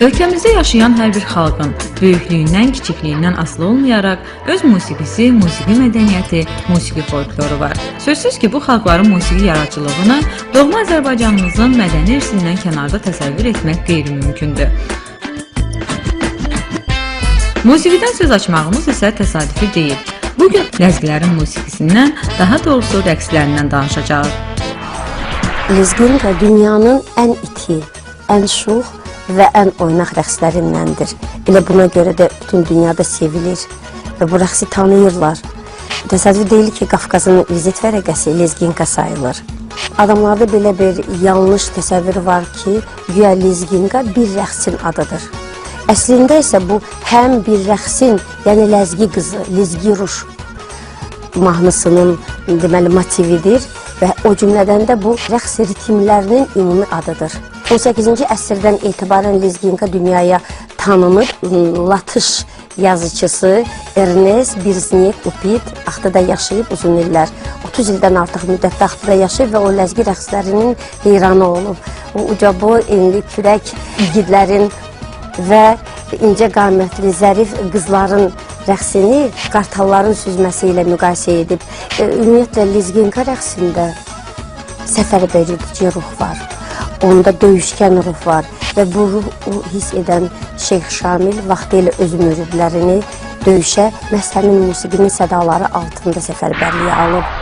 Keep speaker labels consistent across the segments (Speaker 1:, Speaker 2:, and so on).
Speaker 1: Ölkəmizdə yaşayan hər bir xalqın böyüklüyündən, kiçikliyindən asılı olmayaraq öz musiqisi, musiqi mədəniyyəti, musiqi folkloru var. Sözsüz ki, bu xalqların musiqi yaradıcılığını doğma Azərbaycanımızın mədəni irsindən kənarda təsəvvür etmək qeyri-mümkündür. Musiqidən söz açmağımız isə təsadüfi deyil. Bu gün ləzgilərin musiqisindən, daha doğrusu rəqslərindən danışacağıq.
Speaker 2: Lezginka dünyanın ən iti, ən şux və ən oynaq rəqslərindəndir. Elə buna görə də bütün dünyada sevilir və bu rəqsi tanıyırlar. Təsadüf deyil ki, Qafqazın vizit vərəqəsi lezginka sayılır. Adamlarda belə bir yanlış təsəvvür var ki, güya lezginka bir rəqsin adıdır. Əslində isə bu həm bir rəqsin, yəni ləzgi qızı, lezgi ruş mahnısının deməli motividir və o cümlədən də bu rəqs ritmlərinin ümumi adıdır. 18-ci əsrdən etibarən lezginka dünyaya tanınıb. Latış yazıçısı Ernest Birznik Upit Axtıda yaşayıb uzun illər. 30 ildən artıq müddətdə Axtıda yaşayıb və o ləzgi rəqslərinin heyranı olub. O ucaboy, enli kürək igidlərin və incə qamətli, zərif qızların rəqsini qartalların süzməsi ilə müqayisə edib. Ümumiyyətlə lezginka rəqsində səfərbər ruh var. Onda döyüşkən ruh var və bu ruh o hiss edən Şeyx Şamil vaxtilə öz müridlərini döyüşə məhz həmin musiqinin sədaları altında səfərbərliyə alıb.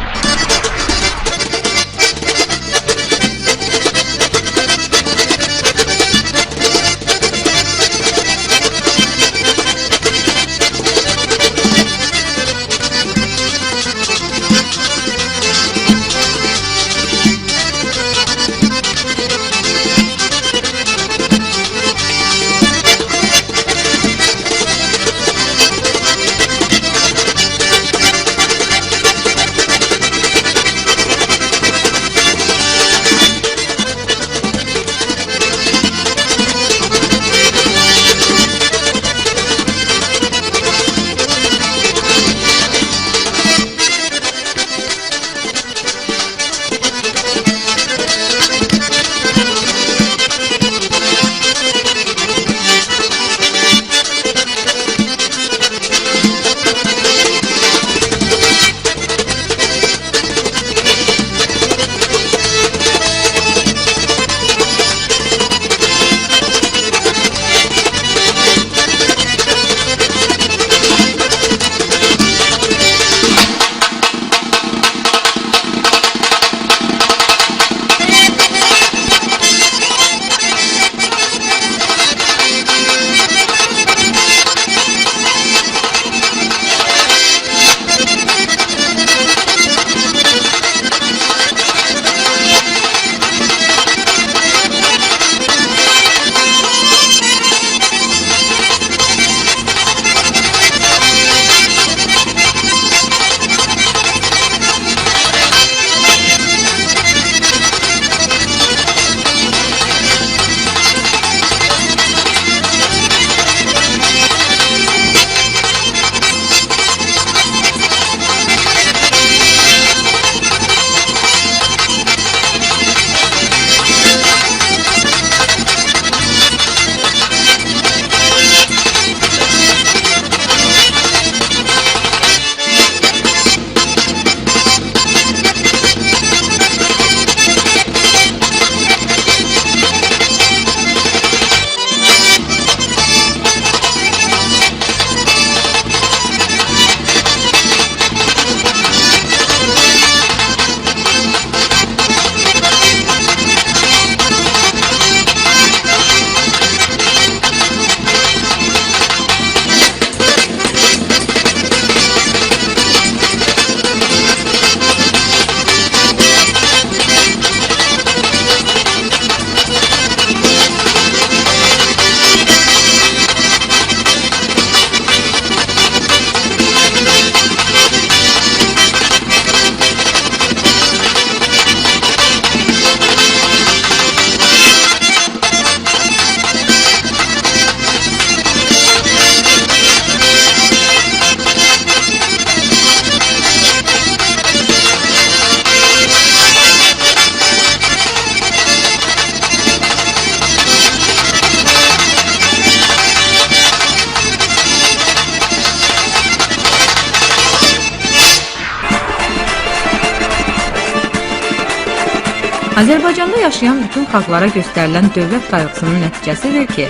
Speaker 1: Azərbaycanda yaşayan bütün xalqlara göstərilən dövlət qayğısının nəticəsidir ki,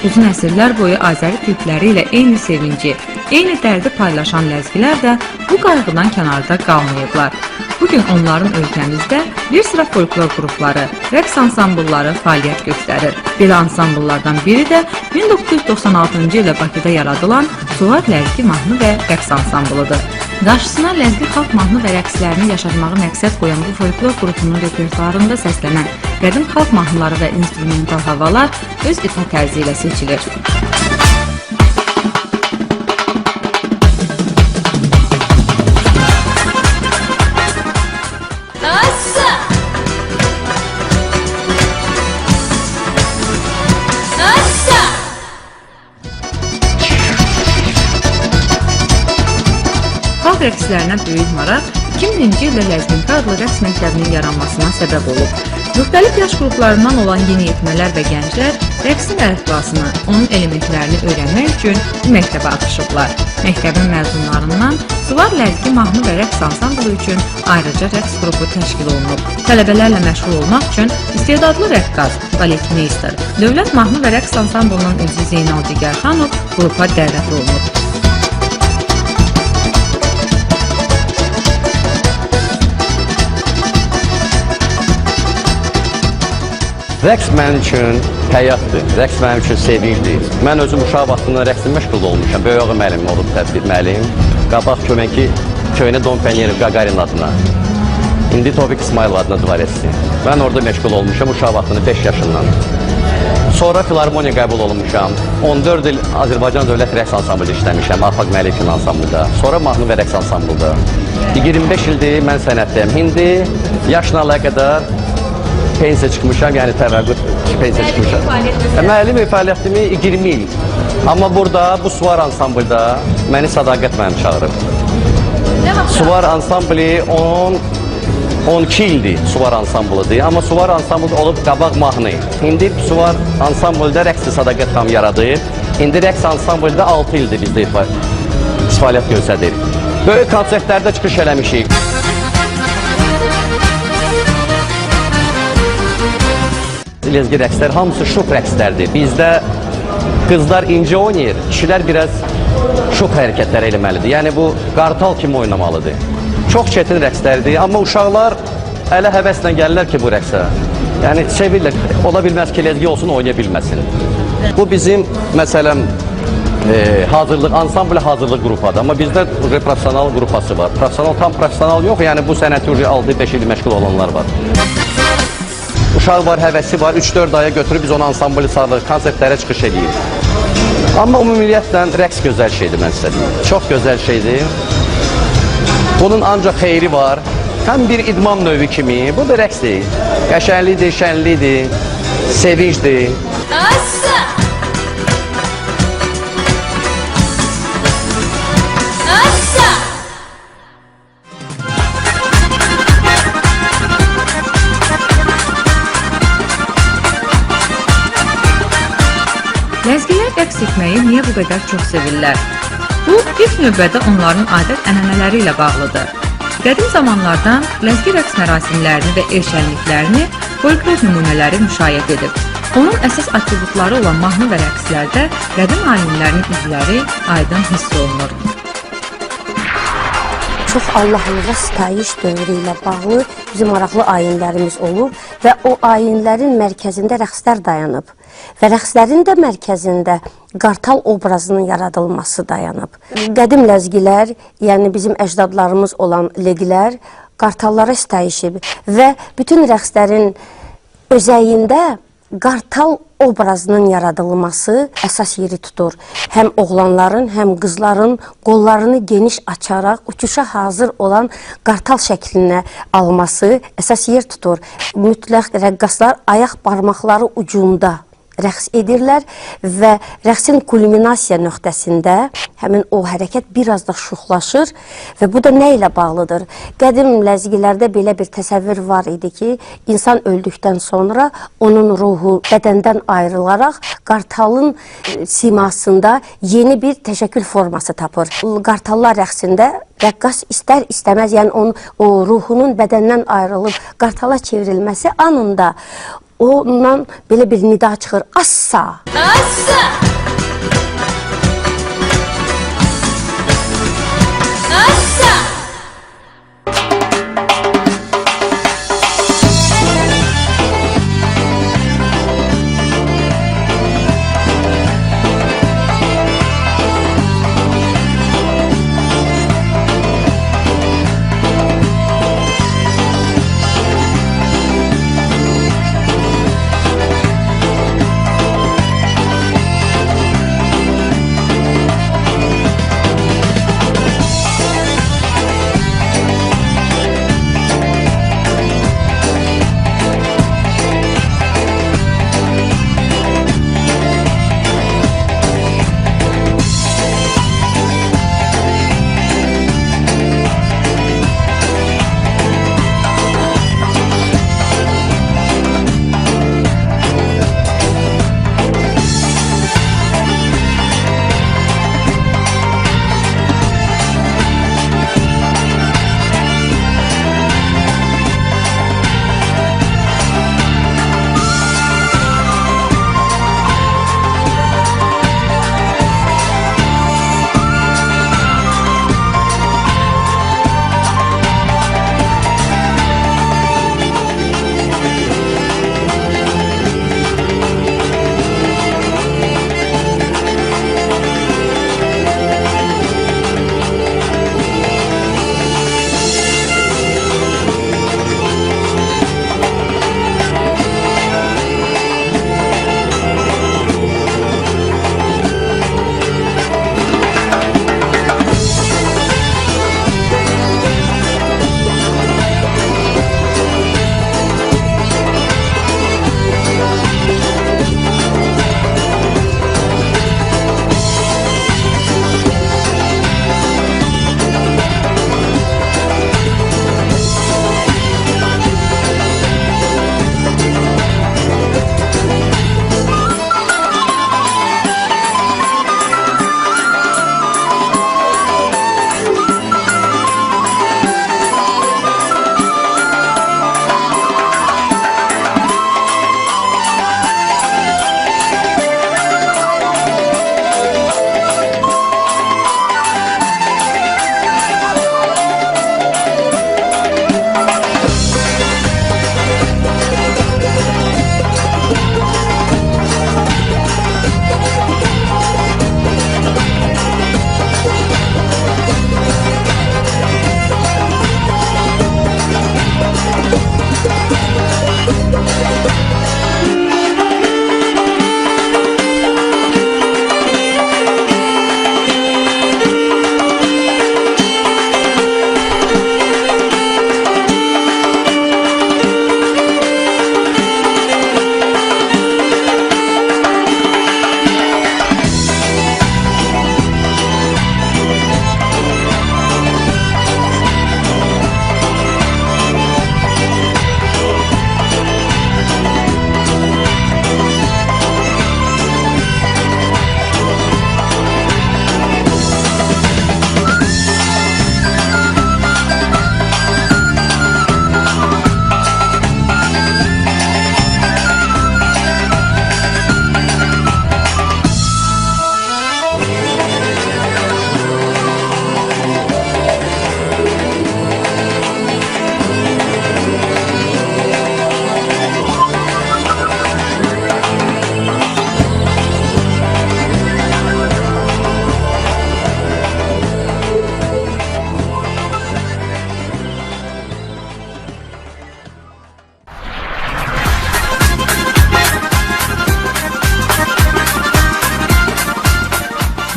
Speaker 1: uzun əsrlər boyu Azəri türkləri ilə eyni sevinci, eyni dərdi paylaşan ləzgilər də bu qayğıdan kənarda qalmayıblar. Bugün onların ölkəmizdə bir sıra folklor qrupları, rəqs ansamblları fəaliyyət göstərir. Belə ansambllardan biri də 1996-cı ildə Bakıda yaradılan Suvar Ləzgi mahnı və rəqs ansamblıdır. Qarşısına ləzgi xalq mahnı və rəqslərini yaşatmağı məqsəd qoyan bu folklor qrupunun repertuarında səslənən qədim xalq mahnıları və instrumental havalar öz ifa tərzi ilə seçilir.
Speaker 3: Assa! Assa!
Speaker 1: Xalq rəqslərinə böyük maraq 2000-ci ildə Ləzginka adlı rəqs məktəbinin yaranmasına səbəb olub. Müxtəlif yaş qruplarından olan yeniyetmələr və gənclər rəqsin əlifbasını, onun elementlərini öyrənmək üçün bu məktəbə axışıblar. Məktəbin məzunlarından Suvar Ləzgi mahnı və rəqs ansamblı üçün ayrıca rəqs qrupu təşkil olunub. Tələbələrlə məşğul olmaq üçün istedadlı rəqqas, baletmeyster, Dövlət mahnı və rəqs ansamblının üzvü Zeynal Cigərxanov qrupa dəvət olunub.
Speaker 4: Rəqs mənim üçün həyatdır, rəqs mənim üçün sevincdir. Mən özüm uşaq vaxtından rəqslə məşğul olmuşam. Böyük ağa müəllimim olub tədbir müəllim. Qabaq köməki köynə Don Pənyerev Qaqarin adına. İndi Tofiq İsmayılov adına dvaretsi. Mən orada məşğul olmuşam uşaq vaxtında 5 yaşından. Sonra filarmoniya qəbul olunmuşam. 14 il Azərbaycan Dövlət Rəqs Ansamblında işləmişəm, Afaq Məlik'in ansamblında. Sonra mahnı və rəqs ansamblında. 25 ildir mən sənətdəyəm. İndi yaşla əlaqədar pensiya çıxmışam, yəni təvəqqüt pensiya çıxmışam. Müəllim fəaliyyətimi 20 il. Amma burada, bu Suvar ansamblda məni Sədaqət müəllim çağırıb. Suvar ansambli 10 12 ildir Suvar ansamblıdır. Amma Suvar ansamblı olub qabaq mahnı. İndi Suvar ansamblda rəqs Sədaqət xanım yaradıb. İndi rəqs ansamblda 6 ildir bizdə fəaliyyət göstərir. Böyük konsertlərdə çıxış eləmişik. Lezgi rəqslər hamısı şux rəqslərdir. Bizdə qızlar incə oynayır, kişilər biraz şux hərəkətlər eləməlidir. Yəni bu qartal kimi oynamalıdır. Çox çətin rəqslərdir, amma uşaqlar ələ həvəslə gəlirlər ki bu rəqsə. Yəni sevirlər. Ola bilməz ki, lezgi olsun, oynaya bilməsin. Bu bizim məsələn hazırlıq ansambl hazırlıq qrupadır. Amma bizdə uje professional qrupası var. Professional tam professional yox, yəni bu sənəti uje 6-5 il məşğul olanlar var. Uşaq var, həvəsi var. 3-4 aya götürüb biz onu ansamblı salırıq, konsertlərə çıxış eləyir. Amma ümumiyyətlə rəqs gözəl şeydir mən sizə deyim. Çox gözəl şeydir. Bunun ancaq xeyri var. Həm bir idman növü kimi, bu da rəqsdir. Qəşənglidir, şənlidir, sevincdir.
Speaker 3: Assa! Assa!
Speaker 1: Ləzgilər rəqs etməyi niyə bu qədər çox sevirlər? Bu, ilk növbədə onların adət-ənənələri ilə bağlıdır. Qədim zamanlardan ləzgi rəqs mərasimlərini və el şənliklərini folklor nümunələri müşayiət edib. Onun əsas atributları olan mahnı və rəqslərdə qədim ayinlərin izləri aydın hiss olunur.
Speaker 2: Çox Allahlığa sitayiş dövrü ilə bağlı bizim maraqlı ayinlərimiz olub və o ayinlərin mərkəzində rəqslər dayanıb və rəqslərin də mərkəzində qartal obrazının yaradılması dayanıb. Qədim ləzgilər, yəni bizim əcdadlarımız olan leqlər qartallara sitayiş edib və bütün rəqslərin özəyində qartal obrazının yaradılması əsas yeri tutur. Həm oğlanların, həm qızların qollarını geniş açaraq uçuşa hazır olan qartal şəklinə alması əsas yer tutur. Mütləq rəqqaslar ayaq barmaqları ucunda Rəqs edirlər və rəqsin kulminasiya nöqtəsində həmin o hərəkət biraz da şuxlaşır və bu da nə ilə bağlıdır? Qədim ləzgilərdə belə bir təsəvvür var idi ki, insan öldükdən sonra onun ruhu bədəndən ayrılaraq qartalın simasında yeni bir təşəkkül forması tapır. Qartallar rəqsində rəqqas istər istəməz, yəni onun o ruhunun bədəndən ayrılıb qartala çevrilməsi anında ondan belə bir nida çıxır. Assa!
Speaker 3: Assa! Assa!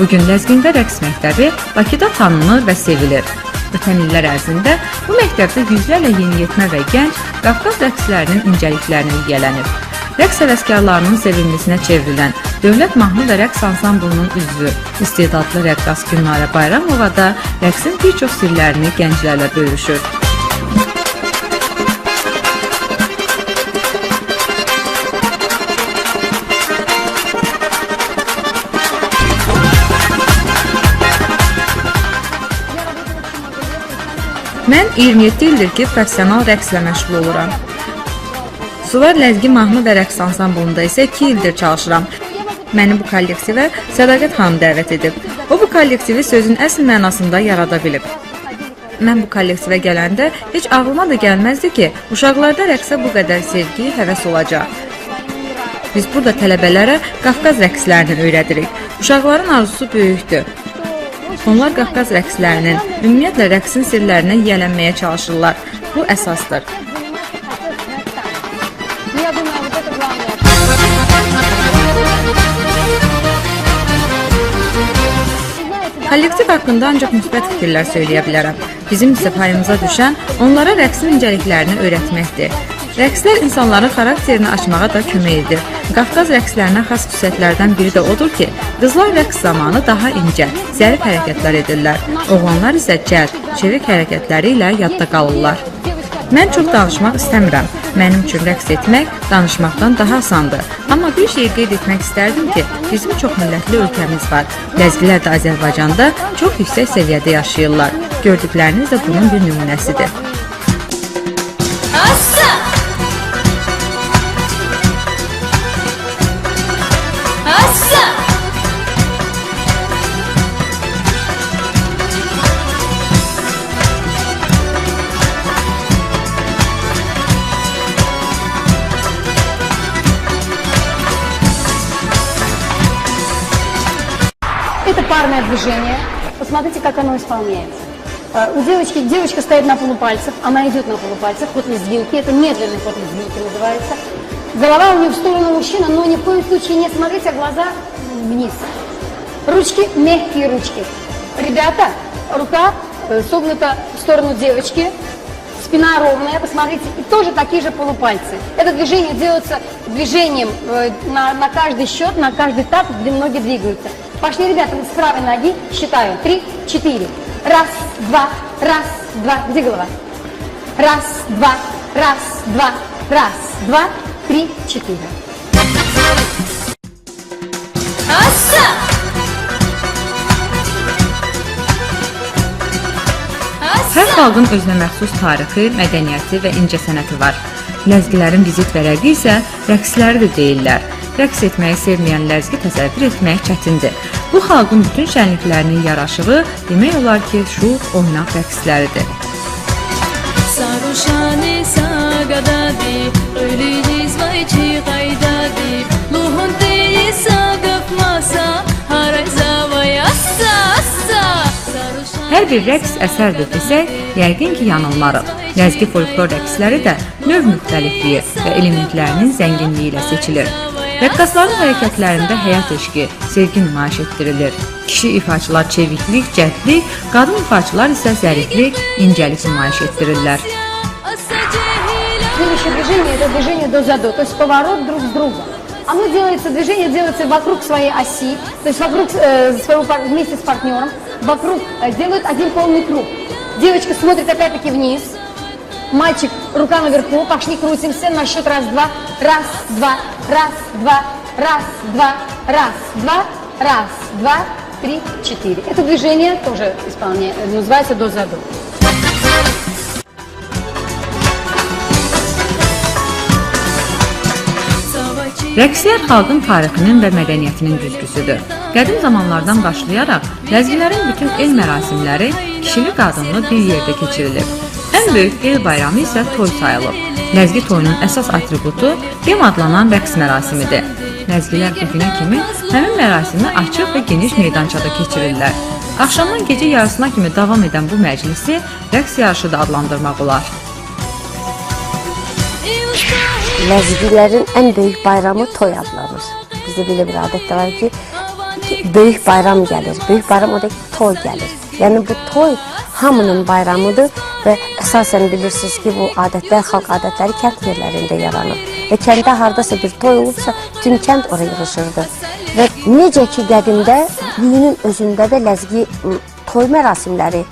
Speaker 1: Bugün Ləzginqa rəqs məktəbi Bakıda tanınır və sevilir. Ötən illər ərzində bu məktəbdə yüzlərlə yeniyetmə və gənc Qafqaz rəqslərinin incəliklərinə yiyələnib. Rəqs həvəskarlarının sevimlisinə çevrilən Dövlət Mahnı və Rəqs Ansamblının üzvü, istedadlı rəqqas Gülnarə Bayramova da rəqsin bir çox sirlərini gənclərlə bölüşür. Mən 27 ildir ki, professional rəqslə məşğul oluram. Suvar Ləzgi mahnı və rəqs ansamblında isə 2 ildir çalışıram. Məni bu kollektivə Sədaqət xanım dəvət edib. O bu kollektivi sözün əsl mənasında yarada bilib. Mən bu kollektivə gələndə heç ağlıma da gəlməzdi ki, uşaqlarda rəqsə bu qədər sevgi, həvəs olacaq. Biz burada tələbələrə Qafqaz rəqslərini öyrədirik. Uşaqların arzusu böyükdür. Onlar Qafqaz rəqslərinin, ümumiyyətlə rəqsin sirlərinə yiyələnməyə çalışırlar. Bu əsasdır.
Speaker 5: Я думаю, вот это главное.
Speaker 1: Kollektiv haqqında ancaq müsbət fikirlər söyləyə bilərəm. Bizim isə payımıza düşən onlara rəqsin incəliklərini öyrətməkdir. Rəqslər insanların xarakterini açmağa da kömək edir. Qafqaz rəqslərinə xas xüsusiyyətlərdən biri də odur ki, qızlar rəqs zamanı daha incə, zərif hərəkətlər edirlər. Oğlanlar isə cəld, çevik hərəkətləri ilə yadda qalırlar. Mən çox danışmaq istəmirəm. Mənim üçün rəqs etmək danışmaqdan daha asandır. Amma bir şeyi qeyd etmək istərdim ki, bizim çoxmillətli ölkəmiz var. Ləzgilər də Azərbaycanda çox yüksək səviyyədə yaşayırlar. Gördükləriniz də bunun bir nümunəsidir.
Speaker 3: Assa! Assa!
Speaker 5: Это парное движение. Посмотрите, как оно исполняется. У девочки, девочка стоит на полупальцах, она идет на полупальцах, ход лезгинки, это медленный ход лезгинки называется. Голова у нее в сторону мужчины, но ни в коем случае не смотрите, а глаза вниз. Ручки, мягкие ручки. Ребята, рука согнута в сторону девочки, спина ровная, посмотрите, и тоже такие же полупальцы. Это движение делается движением на каждый счет, на каждый такт, где ноги двигаются. Пошли, ребята, с правой ноги, считаю, 3, 4. Раз, два, раз, два. Где голова? Раз, два, раз, два, раз, два, три, четыре.
Speaker 3: Assa!
Speaker 1: Hər xalqın özünə məxsus tarixi, mədəniyyəti və incəsənəti var. Ləzgilərin vizit vərəqi isə rəqsləri də deyirlər. Rəqs etməyi sevməyən ləzgi təsəvvür etmək çətindir. Bu xalqın bütün şənliklərinin yaraşığı demək olar ki, şux, oynaq rəqsləridir. Hər bir rəqs əsərdir desək, yəqin ki, yanılmarıq. Ləzgi folklor rəqsləri də növ müxtəlifliyi və elementlərinin zənginliyi ilə seçilir. Rəqqasların hərəkətlərində həyat eşqi, sevgi nümayiş etdirilir. Kişi ifaçılar çeviklik, cəldlik, qadın ifaçılar isə zəriflik, incəlik nümayiş etdirirlər.
Speaker 5: Следующее движение – это движение до за до, то есть поворот друг с другом. Оно делается, движение делается вокруг своей оси, то есть вокруг своего, вместе с партнером, вокруг делают один полный круг. Девочка смотрит опять-таки вниз, мальчик рука наверху, пошли крутимся на счет раз-два, раз-два, раз-два, раз-два, раз-два, раз-два, три, четыре. Это движение тоже называется до за до.
Speaker 1: Rəqslər xalqın tarixinin və mədəniyyətinin güzgüsüdür. Qədim zamanlardan başlayaraq ləzgilərin bütün el mərasimləri kişili qadınlı bir yerdə keçirilib. Ən böyük el bayramı isə toy sayılıb. Ləzgi toyunun əsas atributu gem adlanan rəqs mərasimidir. Ləzgilər bu günə kimi həmin mərasimi açıq və geniş meydançada keçirirlər. Axşamdan gecə yarısına kimi davam edən bu məclisi rəqs yarışı da adlandırmaq olar.
Speaker 2: Ləzgilərin ən böyük bayramı toy adlanır. Bizdə belə bir adət də var ki, böyük bayram gəlir. Böyük bayram o da ki, toy gəlir. Yəni bu toy hamının bayramıdır və əsasən bilirsiniz ki, bu adətlər, xalq adətləri kənd yerlərində yaranır. Və kənddə hardasa bir toy olubsa, bütün kənd ora yığışırdı. Və necə ki qədimdə düyünün özündə də ləzgi toy mərasimləri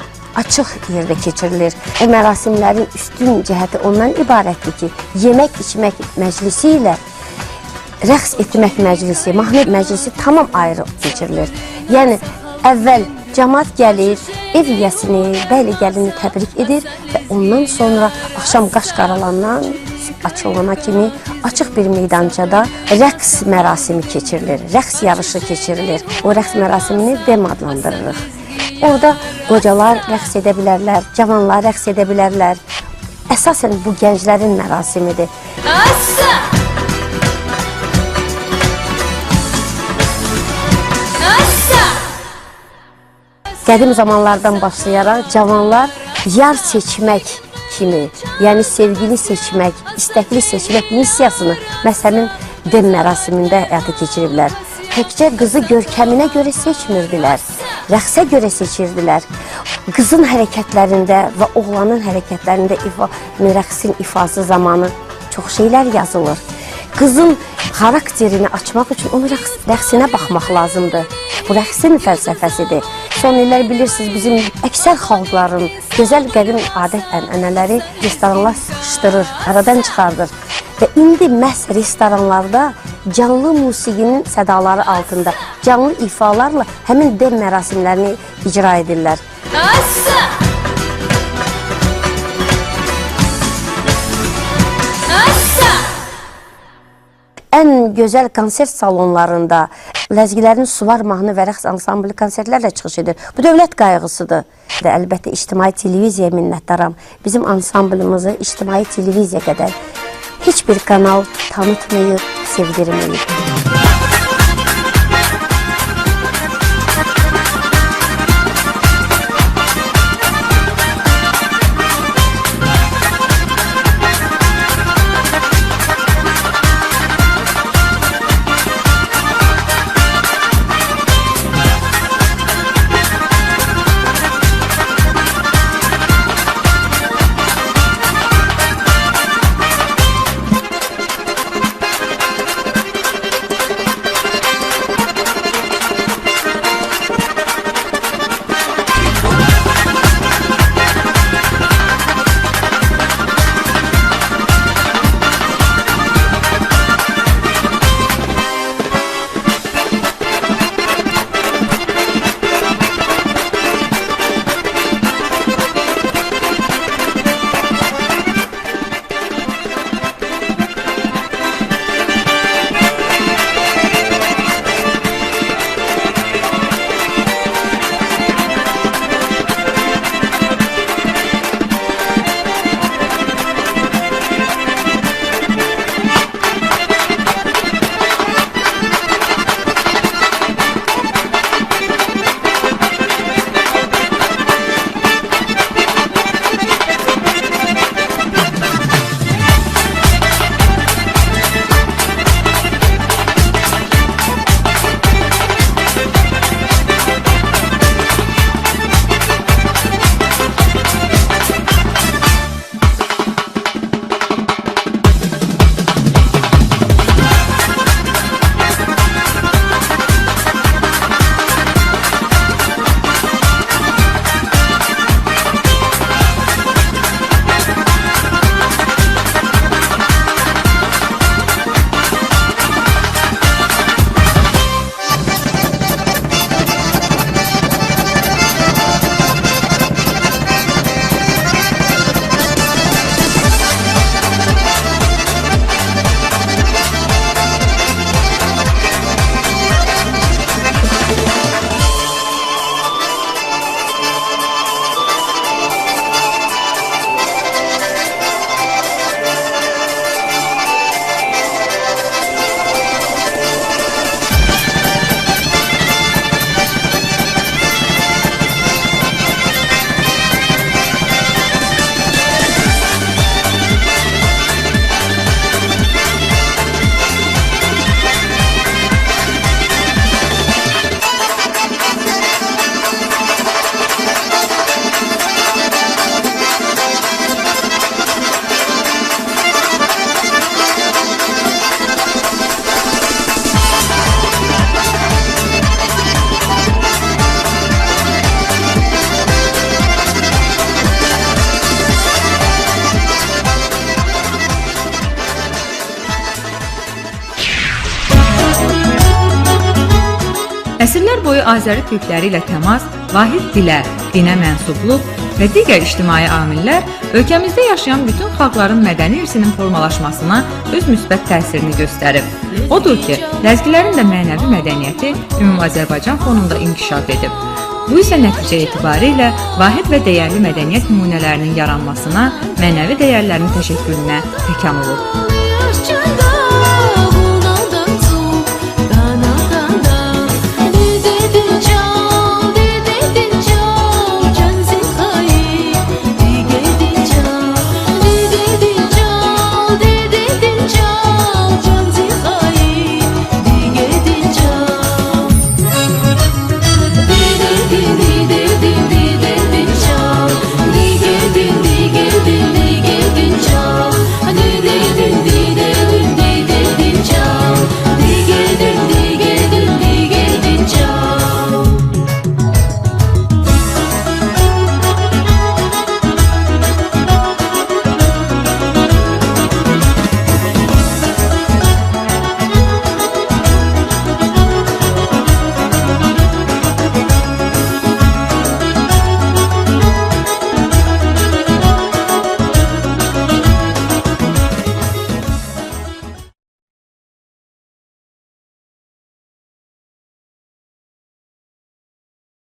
Speaker 2: açıq yerdə keçirilir. O mərasimlərin üstün cəhəti ondan ibarətdir ki, yemək içmək məclisi ilə rəqs etmək məclisi, mahnı məclisi tamam ayrı keçirilir. Yəni əvvəl cəmaat gəlir, ev yiyəsini, bəylə gəlini təbrik edir və ondan sonra axşam qaş qaralandan açılana kimi açıq bir meydançada rəqs mərasimi keçirilir, rəqs yarışı keçirilir. O rəqs mərasimini dem adlandırırıq. Orada qocalar rəqs edə bilərlər, cavanlar rəqs edə bilərlər. Əsasən bu gənclərin mərasimidir.
Speaker 3: Assa! Assa!
Speaker 2: Qədim zamanlardan başlayaraq cavanlar yar seçmək kimi, yəni sevgili seçmək, istəkli seçmək missiyasını məhz həmin dem mərasimində həyata keçiriblər. Təkcə qızı görkəminə görə seçmirdilər, rəqsə görə seçirdilər. Qızın hərəkətlərində və oğlanın hərəkətlərində rəqsin ifası zamanı çox şeylər yazılır. Qızın xarakterini açmaq üçün onun rəqsinə baxmaq lazımdır. Bu rəqsin fəlsəfəsidir. Son illər bilirsiniz bizim əksər xalqların gözəl qədim adət-ənənələri restoranlar sıxışdırır, aradan çıxardır. Və indi məhz restoranlarda canlı musiqinin sədaları altında, canlı ifalarla həmin dem mərasimlərini icra edirlər.
Speaker 3: Assa! Assa!
Speaker 2: Ən gözəl konsert salonlarında ləzgilərin Suvar mahnı və rəqs ansamblı konsertlərlə çıxış edir. Bu dövlət qayğısıdır. Və əlbəttə ictimai televiziyaya minnətdaram. Bizim ansamblımızı ictimai televiziya qədər heç bir kanal tanıtmayıb, sevdirməyib.
Speaker 1: Əsrlər boyu Azəri türkləri ilə təmas, vahid dilə, dinə mənsubluq və digər ictimai amillər ölkəmizdə yaşayan bütün xalqların mədəni irsinin formalaşmasına öz müsbət təsirini göstərib. Odur ki, ləzgilərin də mənəvi mədəniyyəti ümumi Azərbaycan fonunda inkişaf edib. Bu isə nəticə etibarilə vahid və dəyərli mədəniyyət nümunələrinin yaranmasına, mənəvi dəyərlərin təşəkkülünə təkan olub.
Speaker 3: Ağlıyor